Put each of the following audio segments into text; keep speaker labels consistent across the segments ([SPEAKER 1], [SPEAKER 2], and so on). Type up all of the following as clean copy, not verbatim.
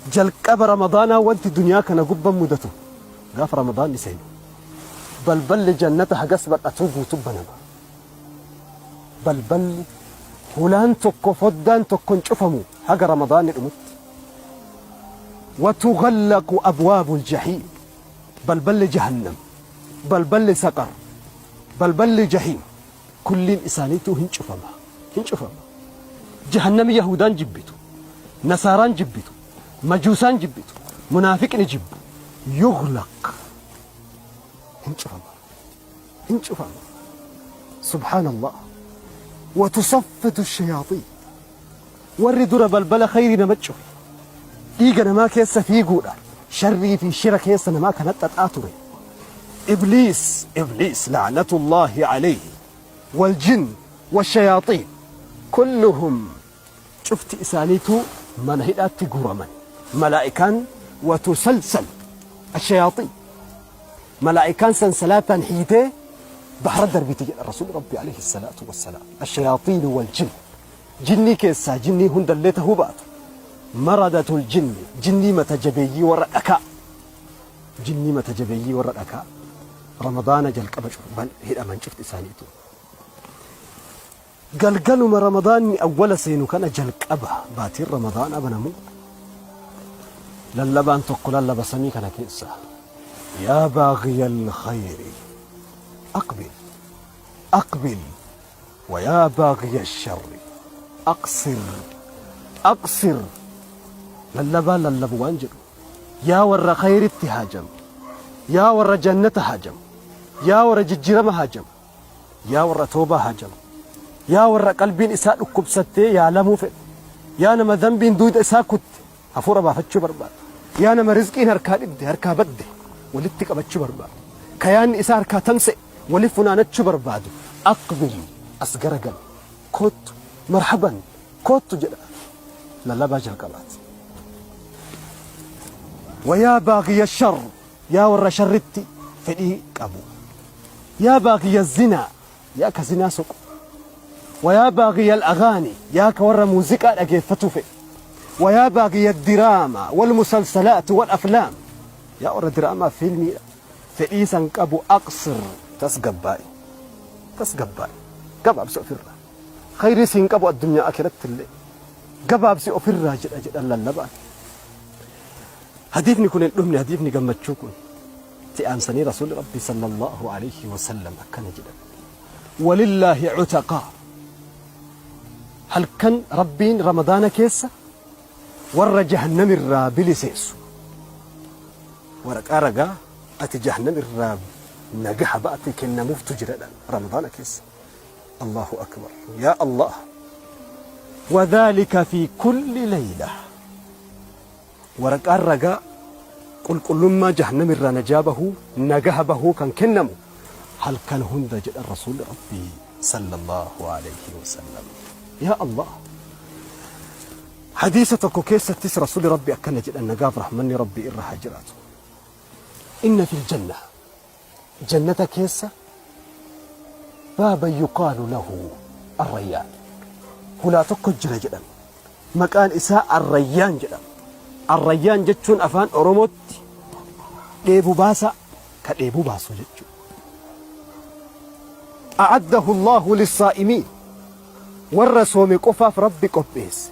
[SPEAKER 1] Jalqaba Ramadaanaa wanti duniyaa kana gubban mudatu gaafa Ramadaanni seenu balballi jannata hagas bal'atuu guutuu banama. Balballi hulaan tokko foddaan tokko hin cufamu haga Ramadaanni dhumutti. Watughallaqu abwaabul jahiim balballi jahannam balballi saqar balballi jahiim kulliin isaaniituu hin cufama hin cufama. Jahannami Yahuudaan jibbitu, Nasaaraan jibbitu, Majuusaan jibbitu, munaafiqni jibbu yughlaq hin cufama hin cufama. Subhaanallah. Watusaffadu shayaaxiin warri dura balbala khayrii nama cufe dhiiga namaa keessa fiiguudhaan sharrii fi shira keessa namaa kana xaxaa ture. Ibliis Ibliis la'natullaahi alayhi waljinn washayaaxiin kulluhum cufti isaaniituu mana hidhaatti guuraman. Malaa'ikaan watusalsal ashayaaxiin malaa'ikaan sansalaataan hiitee bahara darbiti jedha rasuulli rabbi alayhi salaatu wassalaam. Ashayaaxiin waljinn jinnii keessaa jinnii hundallee tahuu baatu maradatul jinni jinnii mata jabeeyyii warra dhakaa jinnii mata jabeeyyii warra dhakaa ramadaana jalqaba hidhaman cufti isaaniitu. Galgaluma ramadaanni awwala seenu kana jalqaba baatiin ramadaanaa banamu lallabaan tokko lallaba samii kana keessa yaa baagiyal khayri aqbil aqbil wa yaa baagiya sharri aqsir aqsir lallabaan lallabu waan jedhu yaa warra khayritti haajamu yaa warra jannata haajamu yaa warra jijjiirama haajamu Yaa warra toobaa haajamu. Yaa warra qalbiin isaa dhukkubsattee yaalamuu fedhu. Yaa nama dambiin duyda isaa kutte hafuura baafachuu barbaadu. Yaa nama rizqiin harkaa dhibde, harkaa badde walitti qabachuu barbaadu. Ka yaanni isaa harkaa tamsa'e wali funaanachuu barbaadu. Aqbil as garagali. Koottu. Marhaban. Koottu jedha. Lallabaa jalqabaati. Wayaa baaghiya shar. Yaa warra sharritti fedhii qabu. Yaa baaghiya zinaa, yaa ka zinaa soqu. Wa yaa baaghiya al-aghaani, yaa ka warra muuziqaa dhageeffatuu fedhu. Wa yaa baaghiya diraamaa wal musalsalaati wal aflaam, yaa warra diraamaa fiilmii fedhii san qabu aqsir tasgabbaa'i. Tasgabbaa'i. Gabaabsi ofirraa. Khayrii siin qabu addunyaa akiratti illee. Gabaabsi ofirraa jedha jedhan lallabaan. Hadiifni kun hin dhumne hadiifni gammachuu kun itti aansanii rasuulli rabbii sallallahu alayhi wa sallam akkana jedhan walillaahi cutaqaa halkan rabbiin ramadaana keessa warra jahannamirraa biliseessu waraqaa ragaa ati jahannamirraa nagaha ba'ate kennamuuftu jiradha ramadaana keessa Allahu akbar yaa Allah wadhaalika fi kulli layla Waraqaan ragaa qulqullummaa jahannam irraa najaa bahuu, nagaha bahuu kan kennamu halkan hunda jedhan Rasuulli Rabbii sallallahu alayhi wa sallam. Yaa Allah! Hadiisa tokko keessattis Rasuulli Rabbii akkana jedhan nagaaf rahmanni Rabbii irra haa jiraatu. Inna fil janna Jannata keessa baaban yuqaalu lahu Arrayyaan. Hulaa tokko jira jedhan. Maqaan isaa Arrayyaan jedhama. Arrayyaan jechuun afaan Oromootti dheebu baasaa ka dheebuu baasu jechuudha. A'addahu Allahu lissaa'imiin. Warra soome qofaaf Rabbi qopheesse.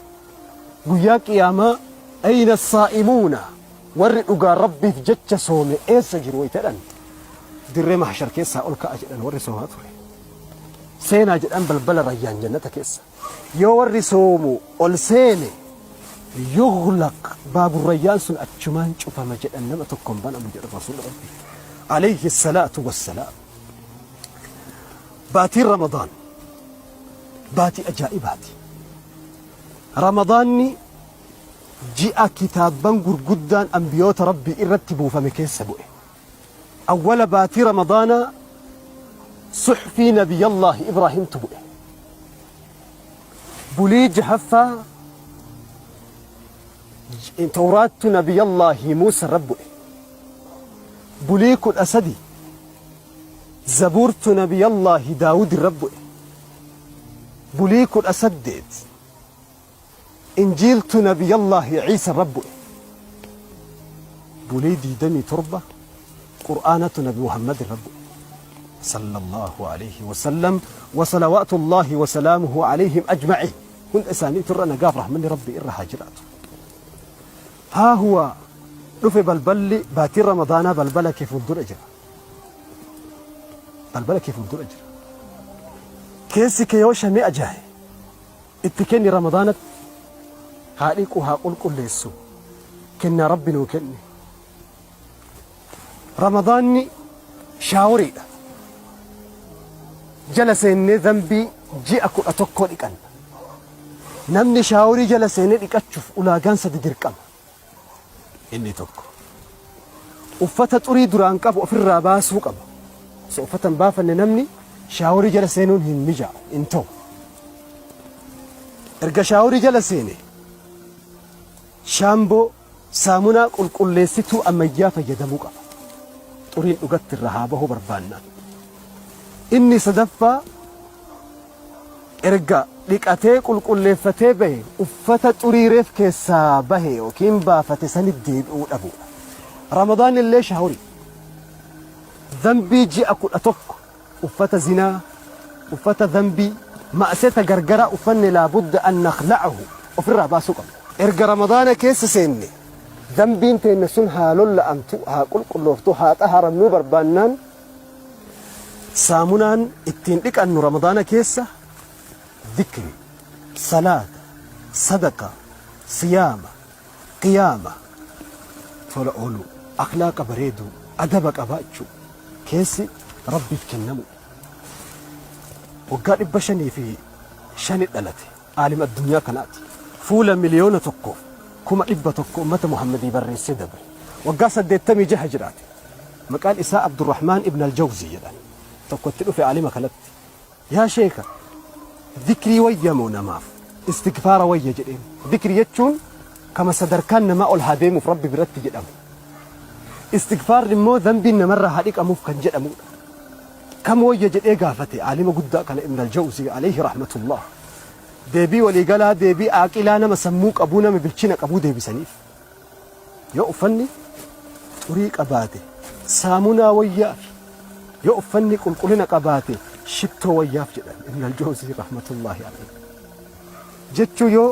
[SPEAKER 1] Guyyaa qiyaamaa ayna saa'imuuna Warri dhugaan Rabbiif jecha soome eessa jiru wayita jedhan dirree mahshar keessaa ol ka'a jedhan warri soomaa ture. Seenaa jedhan balbala rayyaan jannata keessa. Yoo warri soomu ol seene yughlaq baabur rayyaan sun achumaan cufama jedhan nama tokko hin banamu jedhan rasuulli Rabbi. Alayhi salaatu wassalaam. Baatiin Ramadaan baatii ajaa'ibaati. Ramadaanni ji'a kitaabban gurguddaan anbiyoota Rabbii irratti buufame keessa bu'e. Awwala baatii Ramadaanaa suhfii Nabiyallaahi Ibraahimtu bu'e. Bulii jahaffaa Tawraattu Nabiyallaahi Muusa irra bu'e. Bulii 13 Zabuurtu Nabiyallaahi Daawud irra bu'e. Bulii 18 Injiiltu Nabiyallaahi Ciisa irra bu'e. Bulii 27 Qur'aanatu Nabi Muhammad irra bu'e. Sallallahu alayhi wa sallam wa salawaatullaahi wa salaamuhu alayhim ajma'iin. Hunda isaaniitu irra nagaaf rahmanni Rabbii irra haa jiraatu. Haa huwa dhufe balballi baatiin Ramadaanaa balbala kee fuuldura jira. Balbala kee fuuldura jira. Keessi kee yoo shamee ajaaye itti kenni Ramadaanatti haa dhiqu haa qulqulleessu. Kennaa Rabbi nuu kenne. Ramadaanni shaaworiidha. Jala seennee zambii ji'a 11 dhiqanna. Namni shaaworii jala seenee dhiqachuuf ulaagaan sadi dirqama. Inni tokko uffata xurii duraan qabu ofirraa baasuu qaba. Osoo uffata hin baafanne namni shaaworii jala seenuun hin mijaa'u, hin ta'u. Erga shaaworii jala seene shaamboo Saamunaa qulqulleessituu ammayyaa fayyadamuu qaba. Xuriin dhugatti irraa haa bahuu barbaannaan. Inni sadaffaa erga dhiqatee qulqulleeffatee bahe uffata xurii reef keessaa bahe yookiin baafate sanitti deebi'uu dhabuudha. Ramadaan illee shaaworii. Zambii ji'a 11 uffata zinaa, uffata dhanbii, ma'seta gargaraa uffanne laabudda an nakhla'ahu ofirraa baasuu qabna. Erga Ramadaana keessa seenne dhanbiin teenna sun haa lolla'amtu, haa qulqullooftu, haa xaharamnuu barbaannaan saamunaan ittiin dhiqannu Ramadaana keessa dhikri, salaata, sadaqa, siyaama, qiyaama, tola ooluu, akhlaaqa bareeduu, adaba qabaachuu, keessi Rabbiif kennamuudha. Waggaa 505 dhalate. Aalim addunyaa kanaati. Fuula 1,100,000 ummata Muhammadii barreessee dabre. Waggaa 86 jiraate. Maqaan isaa Abdurrahmaan ibn al-Jawzii jedhan. Tokko itti dhufe aalima kanatti. Yaa sheeka zikrii wayya moo namaaf istigfaara wayya jedheen. Zikrii jechuun kama sadarkaan namaa ol haa deemuuf Rabbi biratti jedhamu. Istigfaarri immoo zambiin namarraa haa dhiqamuuf kan jedhamudha. Kam wayya jedhee gaafate aalima guddaa kana Ibn al-Jawzii alayhi rahmatullah. Deebii waliigalaa deebii aaqilaa nama sammuu qabuu nama bilchina qabuu deebisaniif. Yoo uffanni xurii qabaate saamunaa wayyaafi. Yoo uffanni qulqullina qabaate shittoo wayyaaf jedhan Ibn al-Jawzii rahmatullaahi alayhi. Jechuu yoo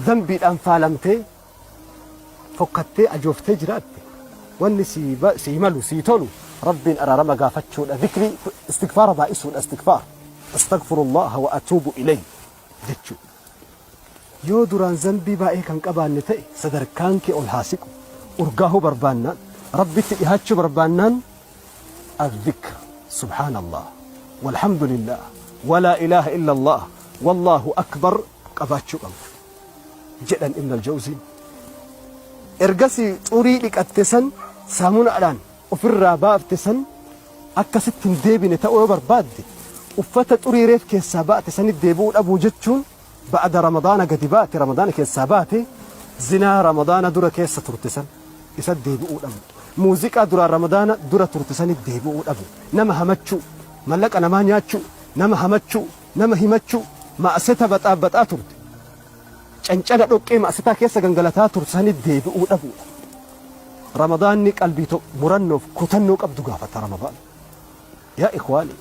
[SPEAKER 1] zambiidhaan faalamtee fokkattee ajooftee jiraatte wanni sii sii malu sii tolu Rabbiin araarama gaafachuudha zikrii istigfaara baay'isuudha istigfaar astagfirullaha wa atuubu ilayhi jechuu. Yoo duraan zanbii baay'ee kan qabaanne ta'e sadarkaan kee ol haa siqu. Urgaahuu barbaannaan, Rabbitti dhihaachuu barbaannaan Al-dhikr, Subhaanallah, Walhamdulillah, Walaa ilaaha illallah, Wallaahu akbar qabaachuu qabna. Jedhan Ibn Al-Jawziin. Ergasii xurii dhiqatte san saamunaadhaan ofirraa baafte san akka sitti hin deebine ta'uu yoo barbaadde uffata xurii reef keessaa baate sanitti deebi'uu dhabuu jechuun ba'ada ramadaana gadi baate ramadaana keessaa baate zinaa ramadaana dura keessa turte san isa deebi'uu dhabu muuziqaa duraan ramadaana dura turte sanitti deebi'uu dhabu nama hamachuu mallaqa namaa nyaachuu nama hamachuu nama himachuu ma'aseta baxaabbaxaa turte cancala dhoqqee ma'asetaa keessa gangalataa turte sanitti deebi'uu dhabuudha. Ramadaanni qalbii murannoof kutannoo qabdu gaafata Ramadaan. Yaa ikhwaani,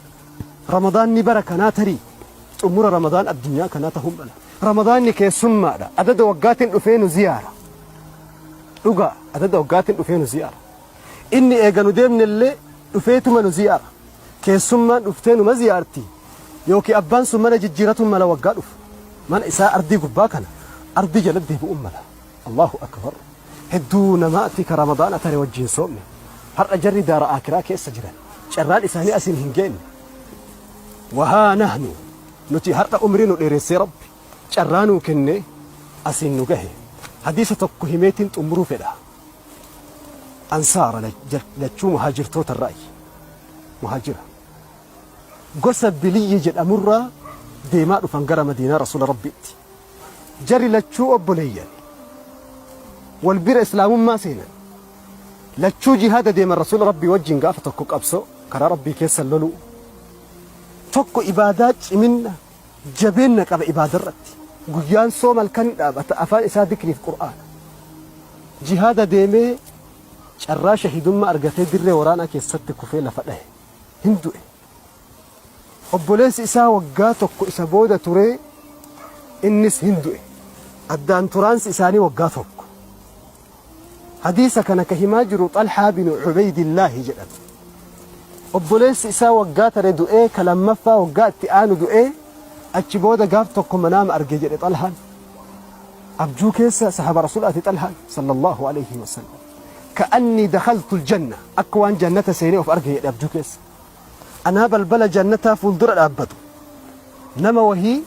[SPEAKER 1] Ramadaanni bara kanaa tarii xumura Ramadaan addunyaa kanaa ta'uu mala. Ramadaanni keessummaadha. Adada waggaatiin dhufee nu ziyaara. Dhugaa adada waggaatiin dhufee nu ziyaara. Inni eega nu deemnellee dhufeetuma nu ziyaara. Keessummaan dhuftee numa ziyaarti. Yookiin abbaan sun mana jijjiiratuun mala waggaa dhufu. Mana isaa ardii gubbaa kana ardii jala deebi'uun mala. Allahu akbar. Hedduu namaati ka Ramadaana tare wajjiin soomne. Har'a jarri daara aakiraa keessa jiran. Carraan isaanii asiin hin geenne. Wahaa nahnu nuti har'a umrii nu dheeressee Rabbi carraa nuu kennee asiin nu gahe. Hadiisa tokko himeetiin xumuruu fedha. Ansaara lachuu muhaajirtoota irraayi. Muhaajira. Gosa Biliyyi jedhamurraa deemaa dhufan gara Madiinaa Rasuula Rabbiitti. Jarri lachuu obboleeyyan. Wal bira islaamummaa seenan. Lachuu jihaada deeman Rasuula Rabbii wajjin gaafa tokko qabsoo karaa Rabbii keessa loluu. Tokko ibaadaa ciminna jabeenna qaba ibaadarratti. Guyyaan sooma halkan dhaabata afaan isaa dikriif Qur'aana. Jihaada deemee Carraa shahiidummaa argatee dirree waraanaa keessatti kufee lafa dhahe. Hin du'e. Obboleessi isaa waggaa tokko isa booda turee innis hin du'e. Addaan turaansi isaanii waggaa tokko. Hadiisa kana ka himaa jiru Xalhaa binu Cubeydillaahi jedhama. Obboleessi isaa waggaa tare du'ee ka lammaffaa waggaa itti aanu du'ee achi booda gaaf tokko manaama arge jedhe Xalhaan. Abjuu keessa sahaba Rasuulaati Xalhaan sallallahu alayhi wa sallam. Ka'annii dakhaltu aljanna akka waan jannata seenee of arge jedhe abjuu keessa. Anaa balbala jannataa fuuldura dhaabbatu. Nama wahii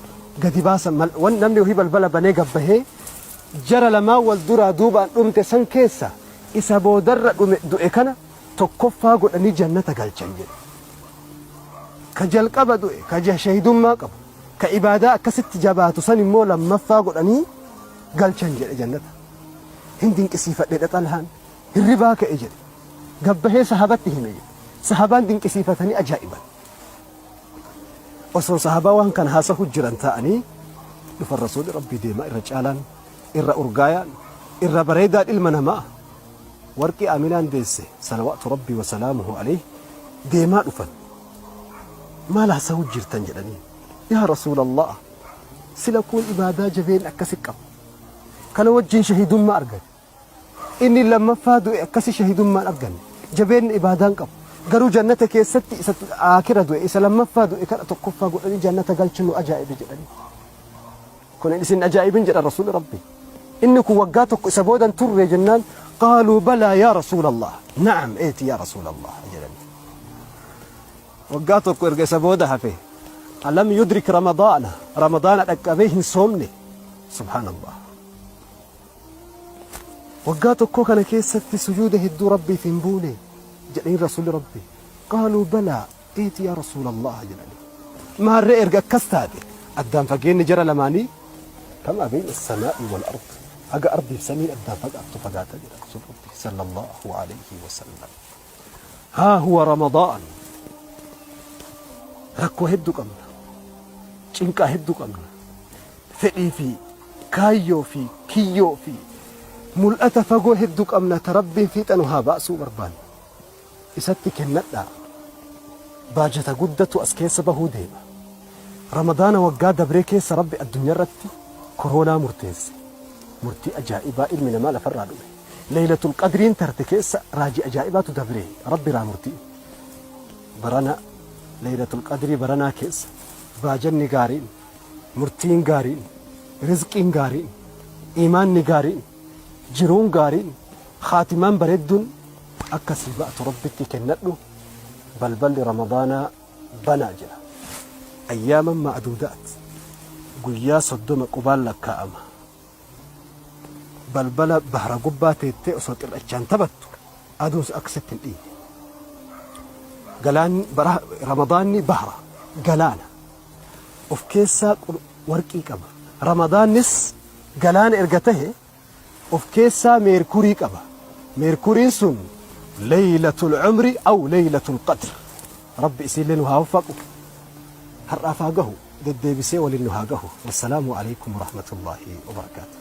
[SPEAKER 1] gadi baasa namni wahii balbala banee gad bahee jara lamaan wal duraa duubaan dhumte san keessa isa boodarra dhume du'e kana tokkoffaa godhanii jannata galchan jedhe. Ka jalqaba du'e ka shahidummaa qabu ka ibaadaa akkasitti jabaatu san immoo lammaffaa godhanii galchan jedhe jannata. Hin dinqisiifadhe Xalhaan hirribaa ka'e jedhe. Gad bahee sahabatti hime jedhe. Sahabaan dinqisiifatanii ajaa'iban. Osoo sahabaa waan kana haasahu jiran taa'anii dhufan Rasuulli Rabbii deemaa irra caalaan, irra urgaayaan, irra bareedaan ilma namaa warqii Aaminaan deesse salawaatu Rabbii wa salaamuhu alayhi deemaa dhufan. Maal haasahu jirtan jedhanii. Yaa Rasuulallah sila kuun ibaadaa jabeen akkasi qaba. Kana wajjin shahiidummaa argate. Inni lammaffaa du'e akkasi shahidummaa hin arganne. Jabeenna ibaadaa hin qabu. Garuu jannata keessatti isa aakira du'e isa lammaffaa du'e kana tokkoffaa godhanii jannata galchan nu ajaa'ibe jedhanii. Kun isin ajaa'ibin jedhan Rasuulli Rabbii. Inni kun waggaa tokko isa booda hin turre jennaan qaaluu balaa yaa Rasuulallah. Na'am eeti yaa Rasuulallah jedhanii. Waggaa tokko erga isa booda hafe alam yudrik ramadaana ramadaana dhaqqabee hin soomne subhaanallah. Waggaa tokkoo kana keessatti sujuuda hedduu Rabbiif hin buune jedhaniin Rasuulli Rabbii. Qaaluu balaa eeti yaa Rasuulallaah jedhanii. Maarree erga akkas taate addaan fageenni jara lamaanii kamaa beeyna samaa'i wal ard haga ardiif samiin addaan fagaattu fagaata jedha Rasuulli Rabbii sallallahu alayhi wa sallam. Haa huwa Ramadaan. Rakkoo hedduu qabna. Cinqaa hedduu qabna. Fedhii fi kaayyoo fi kiyyoo fi mul'ata fagoo hedduu qabna ta Rabbiin fiixa nu haa baasuu barbaanna. Isatti kennadhaa. Baajata guddatu as keessa bahuu deema. Ramadaana waggaa dabree keessa Rabbi addunyaarratti koroonaa murteesse. Murtii ajaa'ibaa ilmi namaa lafarraa dhume. Leeylatul Qadriin tarte keessa raajii ajaa'ibaatu dabre Rabbi raa murtii. Barana Leeylatul Qadrii baranaa keessa baajanni gaariin Murtiin gaariin, rizqiin gaariin, iimaanni gaariin, jiruun gaariin, khaatimaan bareedduun akka sii ba'atu Rabbitti kennadhu balballi Ramadaanaa banaa jira. Ayyaaman ma'duudaat guyyaa 30 qubaan lakkaa'ama. Balbala bahra gubbaa teettee osoo xirrachaan taphattu aduun akka sitti hin dhiine. Galaanni Ramadaanni bahra galaana. Of keessaa warqii qaba. Ramadaannis galaana erga tahe of keessaa meerkurii qaba. Meerkuriin sun Laylatul Umri aw Laylatul Qadr. Rabbi isiillee nu haa waffaqu. Har'aaf haa gahu. Deddeebisee waliin nu haa gahu. Wassalaamu Aleykum Warahmatullaahi Wabarakaatuh.